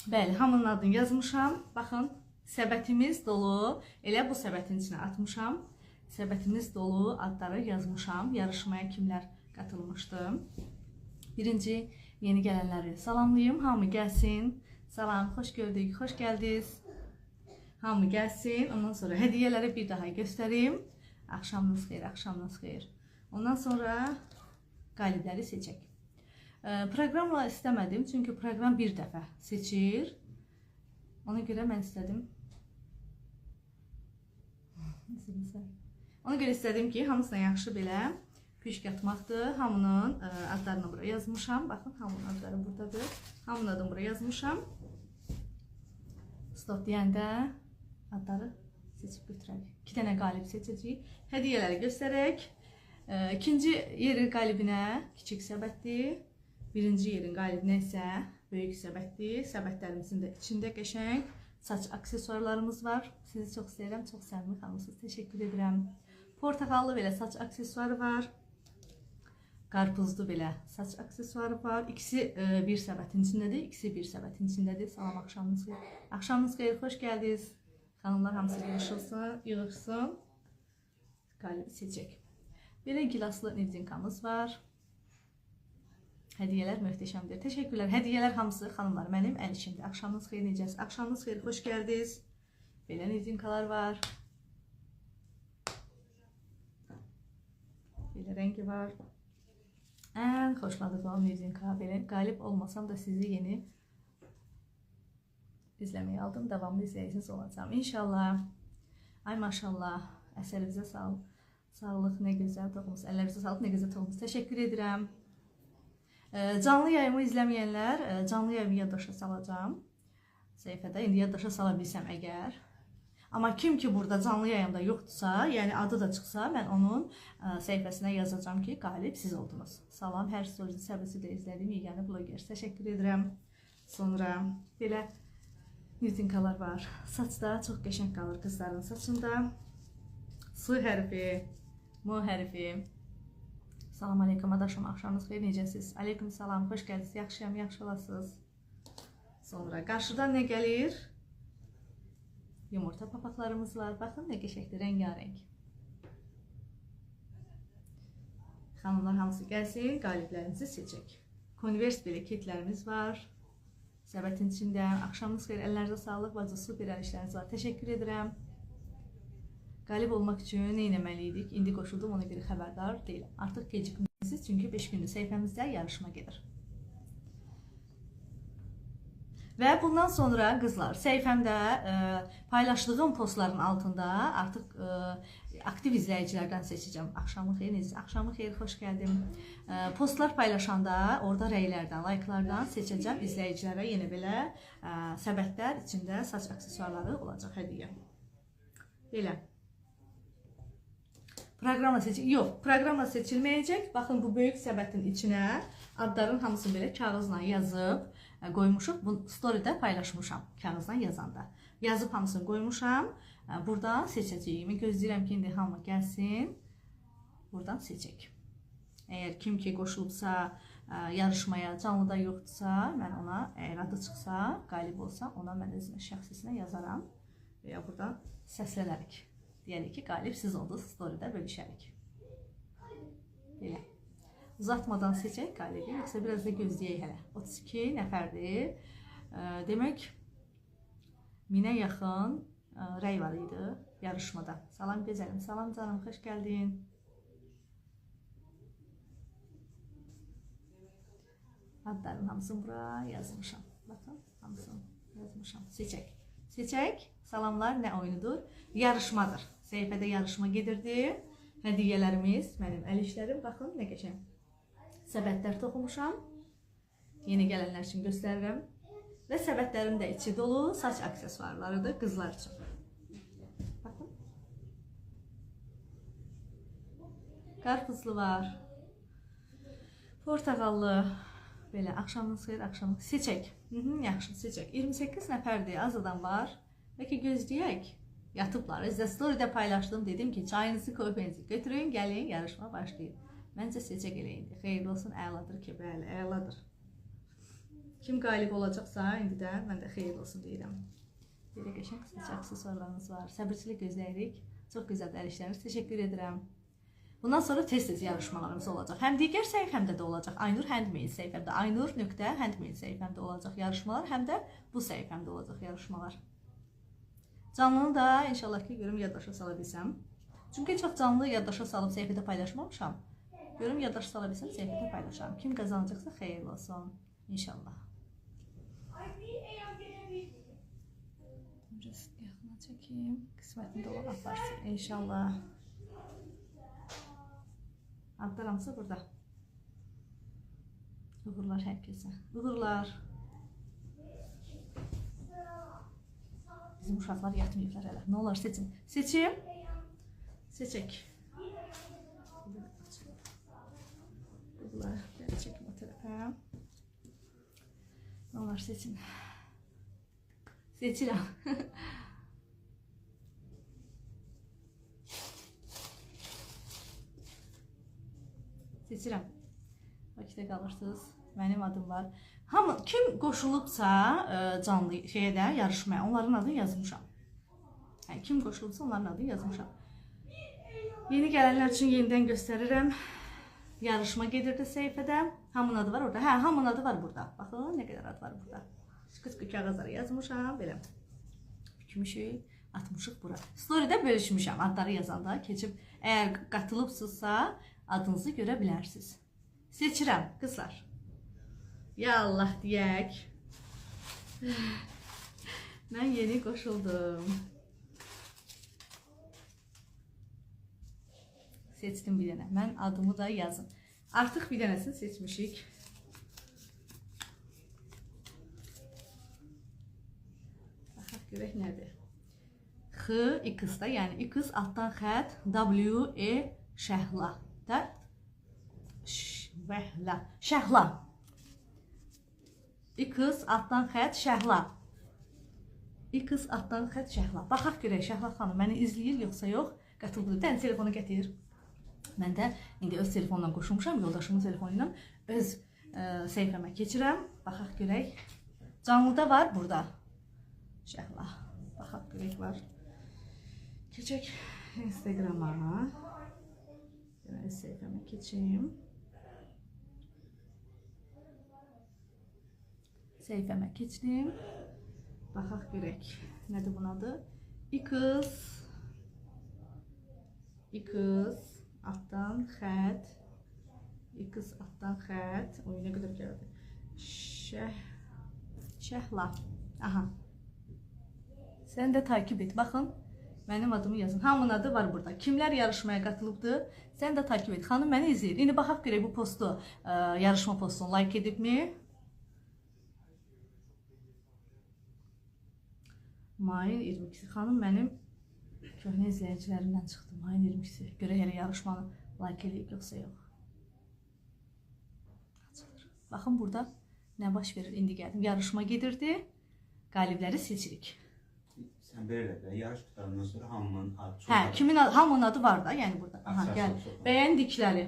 Bəli, hamının adını yazmışam. Baxın, səbətimiz dolu. Elə bu səbətin içinə atmışam. Səbətimiz dolu adları yazmışam. Yarışmaya kimlər qatılmışdı. Birinci yeni gələnləri salamlayım. Hamı gəlsin. Salam, xoş gördük, xoş gəldiniz. Hamı gəlsin. Ondan sonra hədiyyələri bir daha göstərim. Axşamınız xeyir, axşamınız xeyir. Ondan sonra qalibləri seçək. Proqramla istəmədim, çünki proqram bir dəfə seçir. Ona görə mən istədim. Ona görə istədim ki, hamısına yaxşı belə püşk atmaqdır. Hamının adlarını bura yazmışam. Baxın, hamının adları buradadır. Hamının adını bura yazmışam. Stop deyəndə adları seçib götürərik. 2 dənə qalib seçəcəyik. Hədiyyələri göstərək. İkinci yerin qalibinə kiçik səbətdir. Birinci yerin qalibinə isə böyük səbətdir. Səbətlərimizin də içində qəşəng saç aksesuarlarımız var. Sizi çox istəyirəm, çox səmimi xanımsınız. Təşəkkür edirəm. Portaqallı belə saç aksesuarı var. Qarpızlı belə saç aksesuarı var. İkisi bir səbətin içindədir, ikisi bir səbətin içindədir. Salam, axşamınız xeyir. Axşamınız xeyir, xoş gəldiniz. Xanımlar hamısı yığışılsın, yığışsın. Qalibi seçək. Belə gilaslı nevdinkamız var. Hədiyyələr möhtəşəmdir. Təşəkkürlər. Hədiyyələr hamısı xanımlar mənim əl işimdir. Axşamınız xeyir, necəsiz? Axşamınız xeyir, xoş gəldiniz. Belə nevdinkalar var. Belə rəngi var. Ən xoşladığım nevdinka. Belə qalib olmasam da sizi yeni izləməyə aldım. Davamlı izləyiciniz olacağım. İnşallah. Ay maşallah. Əsərinizə sağlıq, nə gözəl toxumus. Əllərinizə sağlıq, nə gözəl toxumus. Təşəkkür edirəm. Canlı yayımı izləməyənlər, canlı yayımı yaddaşa salacağım səhifədə. İndi yaddaşa sala bilsəm əgər. Amma kim ki burada canlı yayımda yoxdursa, yəni adı da çıxsa, mən onun səhifəsinə yazacağam ki, qalib siz oldunuz. Salam, hər story'ni səbirsizlə izlədiyim yeganə bloger. Təşəkkür edirəm. Sonra belə nütinkalar var. Saçda çox qəşəng qalır qızların saçında. S hərfi, M hərfi. Salam aleykum adaşım, axşamınız xeyir, necəsiz? Aleykum salam, xoş gəldiniz, yaxşıyam, yaxşı olasınız. Sonra qarşıdan nə gəlir? Yumurta papaqlarımız var. Baxın, nə qəşəngdir, rəngarəng. Xanımlar hamısı gəlsin, qaliblərimizi seçək. Konvers belə ketlərimiz var. Səbətin içində. Axşamınız xeyir, əllərinizə sağlıq, bacı, super əl işləriniz var. Təşəkkür edirəm. Qalib olmaq üçün nə etməli idik? İndi qoşuldum, ona görə xəbərdar deyiləm. Artıq gecikmisiniz, çünki 5 gündür səhifəmizdə yarışma gedir. Və bundan sonra qızlar, səhifəmdə paylaşdığım postların altında artıq aktiv izləyicilərdən seçəcəm. Axşamın xeyir, necəsiz? Axşamın xeyir, xoş gəldim. Postlar paylaşanda orada rəylərdən, layklardan seçəcəm izləyicilərə yenə belə səbətlər içində saç aksesuarları olacaq hədiyyə. Belə. Proqramla seçil... Yox, proqramla seçilməyəcək. Baxın, bu böyük səbətin içinə adların hamısını belə kağızla yazıb qoymuşuq. Bu storydə paylaşmışam kağızla yazanda. Yazıb hamısını qoymuşam. Buradan seçəcəyimi gözləyirəm ki, indi hamı gəlsin. Buradan seçək. Əgər kim ki qoşulubsa yarışmaya, canlıda yoxdursa, mən ona, əgər adı çıxsa, qalib olsa, ona mən özümə şəxsisinə yazaram və ya buradan səslənərik. Deyərik ki, qalib siz oldunuz, storydə bölüşərik. Belə. Uzatmadan seçək qalibi, yoxsa biraz da gözləyək hələ. 32 nəfərdir. Demək, 1000-ə yaxın rəy var idi yarışmada. Salam gözəlim, salam canım, xoş gəldin. Adların hamısını bura yazmışam. Baxın, hamısını yazmışam. Seçək. Seçək. Salamlar, nə oyunudur? Yarışmadır. Səhifədə yarışma gedirdi. Hədiyyələrimiz, mənim əl işlərim. Baxın, nə qəşəng səbətlər toxumuşam. Yeni gələnlər üçün göstərirəm. Və səbətlərin də içi dolu saç aksesuarlarıdır qızlar üçün. Baxın. Qarpızlı var. Portaqallı. Belə, axşamınız xeyir, axşamınız. Seçək. Yaxşı, seçək. 28 nəfərdir, az adam var. Bəlkə gözləyək. Yatıblar. Sizə storydə paylaşdım, dedim ki, çayınızı, kofenizi götürün, gəlin, yarışma başlayın. Məncə seçək elə indi. Xeyirli olsun, əladır ki, bəli, əladır. Kim qalib olacaqsa indidən mən də xeyir olsun deyirəm. Belə qəşəng saç aksesuarlarımız var. Səbirçilik gözləyirik. Çox gözəl əl işləriniz. Təşəkkür edirəm. Bundan sonra tez-tez yarışmalarımız olacaq. Həm digər səhifəmdə də olacaq. Aynur Handmade səhifəmdə, aynur.handmade səhifəmdə olacaq yarışmalar, həm də bu səhifəmdə olacaq yarışmalar. Canlını da inşallah ki görüm yaddaşa sala bilsəm. Çünki heç vaxt canlı yaddaşa salıb səhifədə paylaşmamışam. Görüm yaddaşa sala bilsəm səhifədə paylaşaram. Kim qazanacaqsa xeyirli olsun inşallah. Biraz yaxına çəkeyim. Qismətində olan aparsın inşallah. Adlar hamısı burada. Uğurlar herkese. Uğurlar. Bizim uşaqlar yatmayıblar hələ. Nə olar seçin. Seçim. Seçək. Uğurlar. Gəl çəkim o tərəfə. Nə olar seçin. Seçirəm. Seçirəm. Bakıda qalırsınız. Mənim adım var. Hamı kim qoşulubsa canlı şeyə də yarışmaya, onların adını yazmışam. Yəni kim qoşulubsa onların adını yazmışam. Yeni gələnlər üçün yenidən göstərirəm. Yarışma gedirdi səhifədə. Hamının adı var orada. Hə, hamının adı var burada. Baxın, nə qədər ad var burada. Sıxı-sıxı kağızlara yazmışam. Belə bükmüşük, atmışıq bura. Storydə bölüşmüşəm. Adları yazanda keçib əgər qatılıbsınızsa adınızı görə bilərsiniz. Seçirəm qızlar. Ya Allah deyək. Mən yeni qoşuldum. Seçdim bir dənə. Mən adımı da yazın. Artıq bir dənəsini seçmişik. Baxaq görək nədir. X, X-da, yəni X altdan xətt W, E, Şəhla. Da Şəhla. Şəhla. X altdan xətt Şəhla. X altdan xətt Şəhla. Baxaq görək Şəhla xanım məni izləyir yoxsa yox? Qatıldı. Bir dənə telefonu gətir. Mən də indi öz telefonla qoşulmuşam, yoldaşımın telefonu ilə öz səhifəmə keçirəm. Baxaq görək. Canlıda var burada. Şəhla. Baxaq görək var. Keçək Instagrama. Öz səhifəmə keçim. Səhifəmə keçdim. Baxaq görək. Nədir bunun adı? X X altdan xətt X altdan xətt. Oy, nə qədər gəldi. Şəhla. Aha. Sən də takip et. Baxın, mənim adımı yazın. Hamının adı var burada. Kimlər yarışmaya qatılıbdır, sən də takip et. Xanım məni izləyir. İndi baxaq görək bu postu, yarışma postunu like edibmi? Mayın 22-si. Xanım mənim köhnə izləyicilərimdən çıxdı. Mayın 22-si. Görək hələ yarışmanı like eləyib yoxsa yox. Açılır. Baxın burada nə baş verir? İndi gəldim. Yarışma gedirdi. Qalibləri seçirik. Sən belə də yarış qurtarandan sonra hamının adı çox. Hə, kimin adı, hamının adı var da, yəni burada. Aha, gəl. Bəyəndikləri.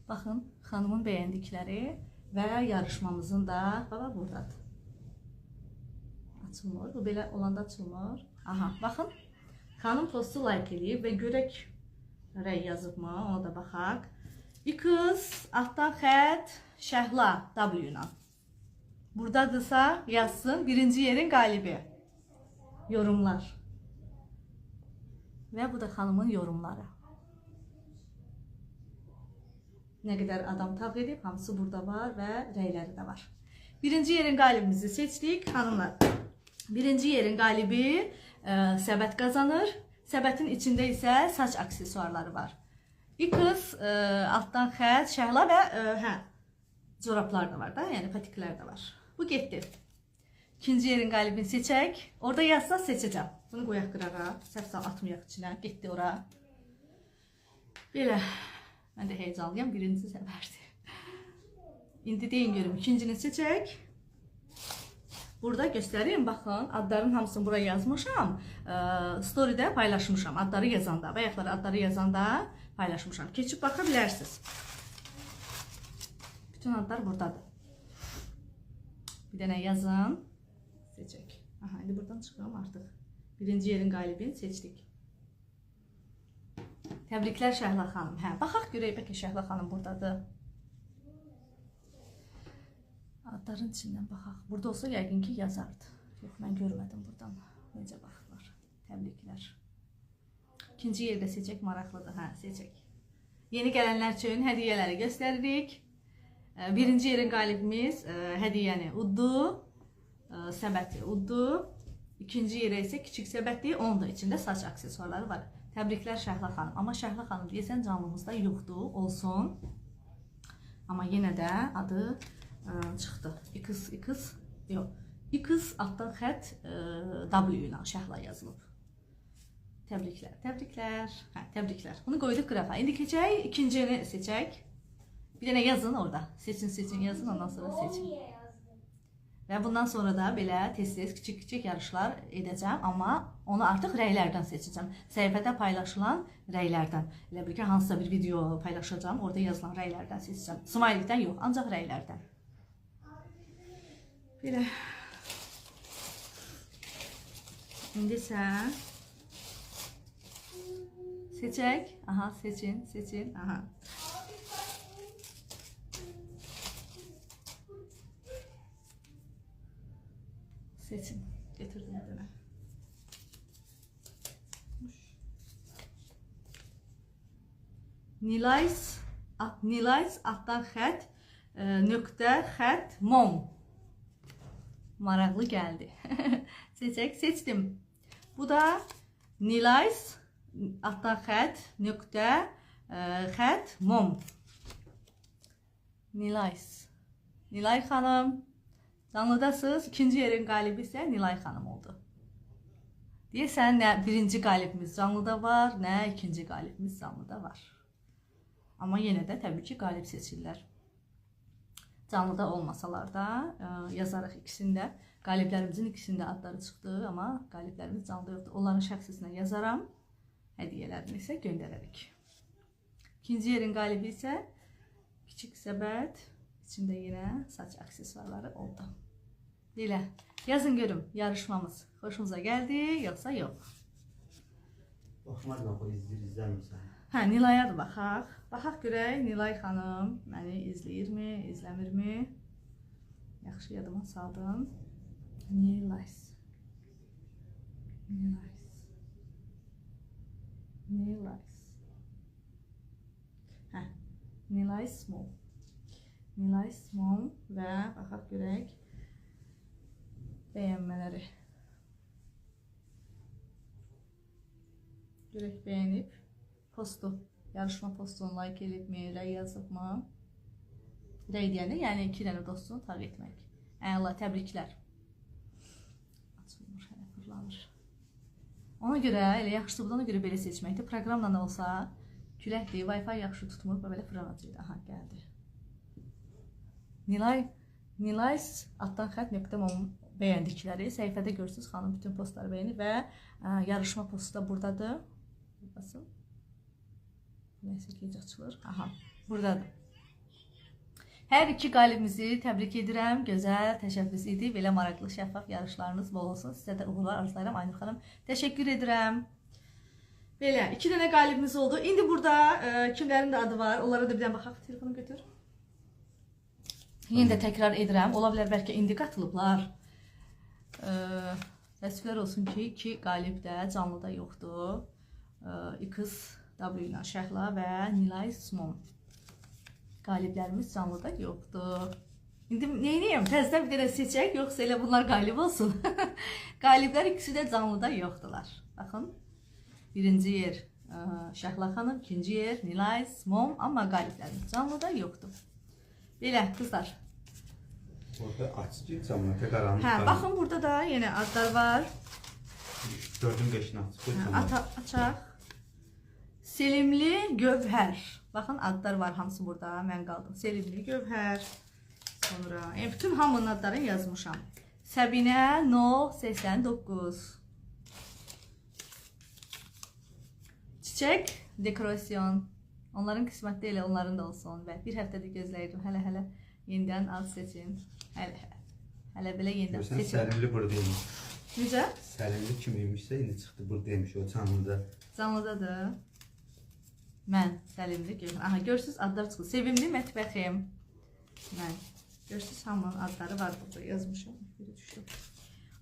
Baxın, xanımın bəyəndikləri və yarışmamızın da baba buradadır. Açılmır. Bu belə olanda açılmır. Aha, baxın. Xanım postu like eləyib və görək rəy yazıbmı, ona da baxaq. X altdan xətt Şəhla W ilə. Buradadırsa yazsın birinci yerin qalibi. Yorumlar. Və bu da xanımın yorumları. Nə qədər adam tağ edib, hamısı burada var və rəyləri də var. Birinci yerin qalibimizi seçdik xanımlar. Birinci yerin qalibi səbət qazanır. Səbətin içində isə saç aksesuarları var. X altdan xətt, Şəhla və corablar da var da, yəni patiklər də var. Bu getdi. İkinci yerin qalibini seçək. Orada yazsa seçəcəm. Bunu qoyaq qırağa, səhv sal atmayaq içinə. Getdi ora. Belə. Mən də heyecanlıyam. Birinci səfərdir. İndi deyin görüm. İkincini seçək. Burada göstərim, baxın, adların hamısını buraya yazmışam. Story'də paylaşmışam, adları yazanda, bayaqları adları yazanda paylaşmışam. Keçib baxa bilərsiniz. Bütün adlar buradadır. Bir dənə yazın. Seçək. Aha, indi buradan çıxıram artıq. Birinci yerin qalibini seçdik. Təbriklər Şəhla xanım. Hə, baxaq görək bəlkə Şəhla xanım buradadır. Adların içindən baxaq. Burada olsa yəqin ki yazardı. Yox, mən görmədim buradan. Necə baxırlar. Təbriklər. İkinci yerdə seçək, maraqlıdır. Hə, seçək. Yeni gələnlər üçün hədiyyələri göstəririk. Birinci yerin qalibimiz hədiyyəni uddu. Səbəti uddu. İkinci yerə isə kiçik səbətli, onun da içində saç aksesuarları var. Təbriklər Şəhla xanım. Amma Şəhla xanım deyəsən canlımızda yoxdur, olsun. Amma yenə də adı çıxdı. X, X, yox. X altdan xətt W ilə Şəhla yazılıb. Təbriklər, təbriklər. Hə, təbriklər. Bunu qoyduq qırağa. İndi keçək, ikincini seçək. Bir dənə yazın orada. Seçin, seçin, yazın, ondan sonra seçin. Və bundan sonra da belə tez-tez kiçik-kiçik yarışlar edəcəm, amma onu artıq rəylərdən seçəcəm. Səhifədə paylaşılan rəylərdən. Elə bil ki, hansısa bir video paylaşacağam, orada yazılan rəylərdən seçəcəm. Smiley'dən yox, ancaq rəylərdən. Belə. İndi isə seçək. Aha, seçin, seçin. Aha. Seçin. Getirdim bir dənə. Nilays, Nilays altdan xətt, nöqtə xətt, mom. Maraqlı gəldi. Seçək, seçdim. Bu da Nilays altdan xətt, nöqtə xətt, mom. Nilays. Nilay xanım. Canlıdasınız. İkinci yerin qalibi isə Nilay xanım oldu. Deyəsən, nə birinci qalibimiz canlıda var, nə ikinci qalibimiz canlıda var. Amma yenə də təbii ki, qalib seçirlər. Canlıda olmasalar da yazarıq ikisini də. Qaliblərimizin ikisinin də adları çıxdı, amma qaliblərimiz canlıda yoxdur. Onların şəxsisinə yazaram, hədiyyələrini isə göndərərik. İkinci yerin qalibi isə kiçik səbət, içində yenə saç aksesuarları oldu. Belə, yazın görüm yarışmamız xoşunuza gəldi, yoxsa yox? Baxmaz bax, o izləyir, izləmirsən. Hə, Nilaya da baxaq. Baxaq görək, Nilay xanım məni izləyirmi, izləmirmi? Yaxşı, yadıma saldım. Nilays. Nilays. Nilays. Hə, Nilay Small. Nilay Small və baxaq görək bəyənmələri. Görək bəyənib postu, yarışma postunu like edibmi, rəy yazıbmı? Rəy deyəndə, yəni 2 dənə dostunu taq etmək. Əla, təbriklər. Açılmır, hələ fırlanır. Ona görə, elə yaxşısı budur, ona görə belə seçməkdir. Proqramla da olsa, küləkdir, Wi-Fi yaxşı tutmur, belə fırlanacaqdı. Aha, gəldi. Nilay, Nilays altdan xətt nöqtə mom bəyəndikləri səhifədə görürsünüz, xanım bütün postları bəyənir və yarışma postu da buradadır. Basın. Neyse, gec açılır. Aha, buradadır. Hər iki qalibimizi təbrik edirəm. Gözəl təşəbbüs idi. Belə maraqlı, şəffaf yarışlarınız bol olsun. Sizə də uğurlar arzulayıram Aynur xanım. Təşəkkür edirəm. Belə, 2 dənə qalibimiz oldu. İndi burada kimlərin də adı var? Onlara da bir dənə baxaq. Telefonu götür. Yenə də təkrar edirəm. Ola bilər bəlkə indi qatılıblar. Təəssüflər olsun ki, 2 qalib də canlıda yoxdur. X, W ilə Şəhla və Nilay Smon. Qaliblərimiz canlıda yoxdur. İndi neyniyim? Təzədən bir dənə seçək, yoxsa elə bunlar qalib olsun. Qaliblər ikisi də canlıda yoxdular. Baxın, birinci yer Şəhla xanım, ikinci yer Nilay Smon, amma qaliblərimiz canlıda yoxdur. Belə, qızlar. Orada açıcı canlı, qaranlıq. Hə, baxın, burada da yenə adlar var. 4-ün 5-ini açıq. Açaq. Selimli Gövhər. Baxın, adlar var hamısı burada. Mən qaldım. Selimli Gövhər. Sonra, yəni bütün hamının adlarını yazmışam. Səbinə No 89. Çiçək dekorasyon. Onların qismətli elə onların da olsun. Və bir həftədir gözləyirdim. Hələ-hələ yenidən ad seçin. Hələ-hələ. Hələ belə yenidən Görsən, seçirəm. Səlimli buradaymış. Necə? Səlimli kim imişsə indi çıxdı buradaymış o canlıda. Canlıdadır. Mən Səlimli görün. Aha, görürsüz adlar çıxdı. Sevimli mətbəxim. Mən. Görürsüz hamının adları var burada yazmışam. Biri düşdü.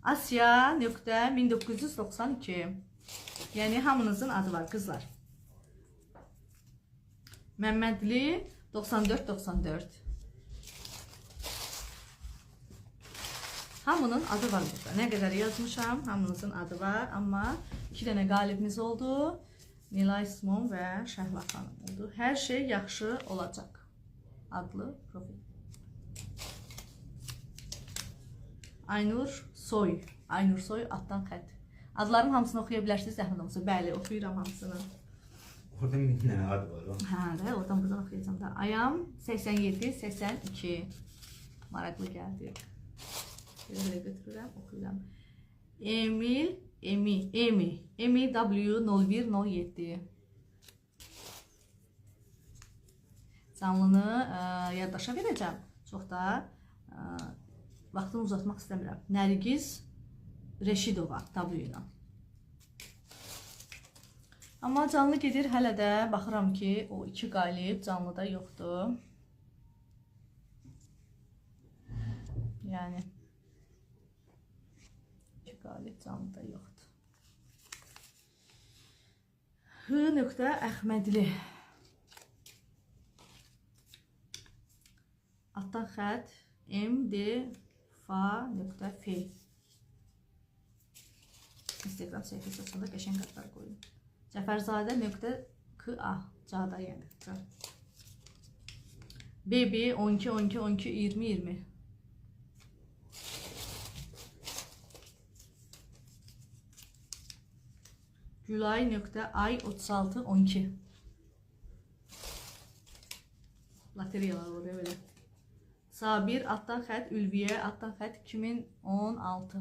Asiya nöqtə 1992. Yəni hamınızın adı var qızlar. Məmmədli 9494. Hamının adı var burada. Nə qədər yazmışam, hamınızın adı var. Amma 2 dənə qalibimiz oldu. Nilay Simon və Şəhla xanım oldu. Hər şey yaxşı olacaq adlı profil. Aynur Soy. Aynur Soy addan xətt. Adların hamısını oxuya bilərsiniz, zəhmət olmasa. Bəli, oxuyuram hamısını. Orada 1000 dənə ad var o. Hə, də, oradan buradan oxuyacağam da. Ayam 87 82. Maraqlı gəldi. Belə götürürəm, oxuyuram. Emil, Emi, Emi, Emi W 0107. Canlını yaddaşa verəcəm. Çox da vaxtını uzatmaq istəmirəm. Nərgiz Reşidova W ilə. Amma canlı gedir, hələ də baxıram ki, o 2 qalib canlıda yoxdur. Yəni 2 qalib canlıda yoxdur. H nöqtə Əhmədli. Altdan xətt M D F nöqtə F. Instagram səhifəsi açanda qəşəng adlar qoyun. Cəfərzadə nöqtə K A. Cada yəni. B B 12 12 12 20 20. Gülay nöqtə ay 36 12. Loteriyalar oluyor belə. Sabir altdan xətt Ülviyə altdan xətt 2016.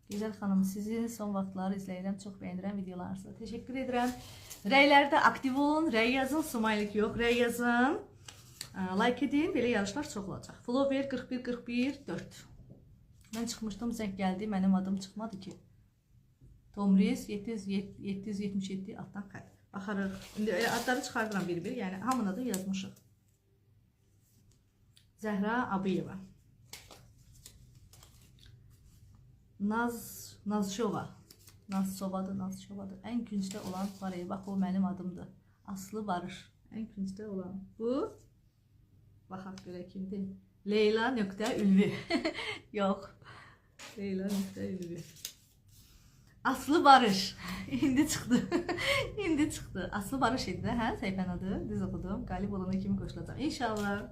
Gözəl xanım, sizin son vaxtları izləyirəm, çox bəyənirəm videolarınızı. Təşəkkür edirəm. Rəylərdə aktiv olun, rəy yazın, smaylik yox, rəy yazın. Like edin, belə yarışlar çox olacaq. Flower 41 41 4. Mən çıxmışdım, zəng gəldi, mənim adım çıxmadı ki. Tomris 777 altdan xətt. Baxarıq. İndi elə adları çıxardıram bir-bir, yəni hamının adını yazmışıq. Zəhra Abiyeva. Nazşova. Nazşovadır, Nazşovadır. Ən küncdə olan var, bax o mənim adımdır. Aslı Barış. Ən küncdə olan. Bu, baxaq görək kimdir. Leyla nöqtə Ülvi. Yox. Leyla nöqtə Ülvi. Aslı Barış. İndi çıxdı. İndi çıxdı. Aslı Barış idi də, hə? Səhifənin adı. Düz oxudum. Qalib olana kimi qoşulacaq. İnşallah.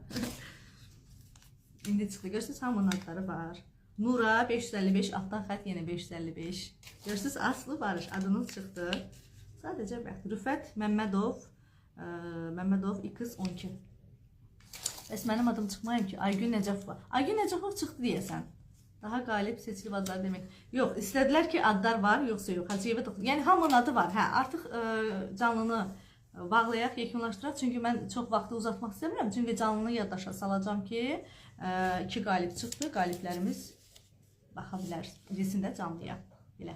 İndi çıxdı. Görürsünüz, hamının adları var. Nura 555, altdan xətt yenə 555. Görürsünüz, Aslı Barış adınız çıxdı. Sadəcə bəxt. Rüfət Məmmədov, Məmmədov X12. Bəs mənim adım çıxmayım ki, Aygün Nəcəfova. Aygün Nəcəfov çıxdı deyəsən. Daha qalib seçilib adlar demək. Yox, istədilər ki, adlar var, yoxsa yox. Hacıyeva da. Yəni hamının adı var. Hə, artıq canlını bağlayaq, yekunlaşdıraq. Çünki mən çox vaxtı uzatmaq istəmirəm. Çünki canlını yaddaşa salacağam ki, 2 qalib çıxdı. Qaliblərimiz baxa bilər. Birisini də canlıya. Belə.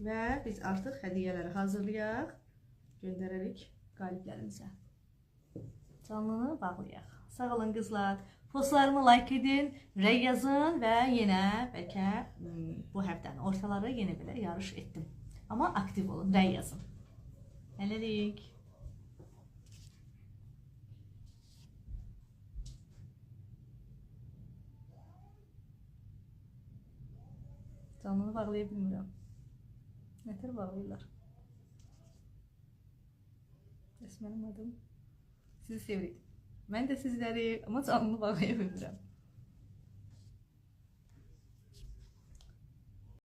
Və biz artıq hədiyyələri hazırlayaq, göndərərik qaliblərimizə. Canlını bağlayaq. Sağ olun qızlar. Postlarımı like edin, rəy yazın və yenə bəlkə bu həftənin ortaları yenə belə yarış etdim. Amma aktiv olun, rəy yazın. Hələlik. Canlını bağlaya bilmirəm. Nətər bağlayırlar? Bəs mənim adım. Sizi sevirik. Mən də sizləri, amma canlını bağlaya bilmirəm.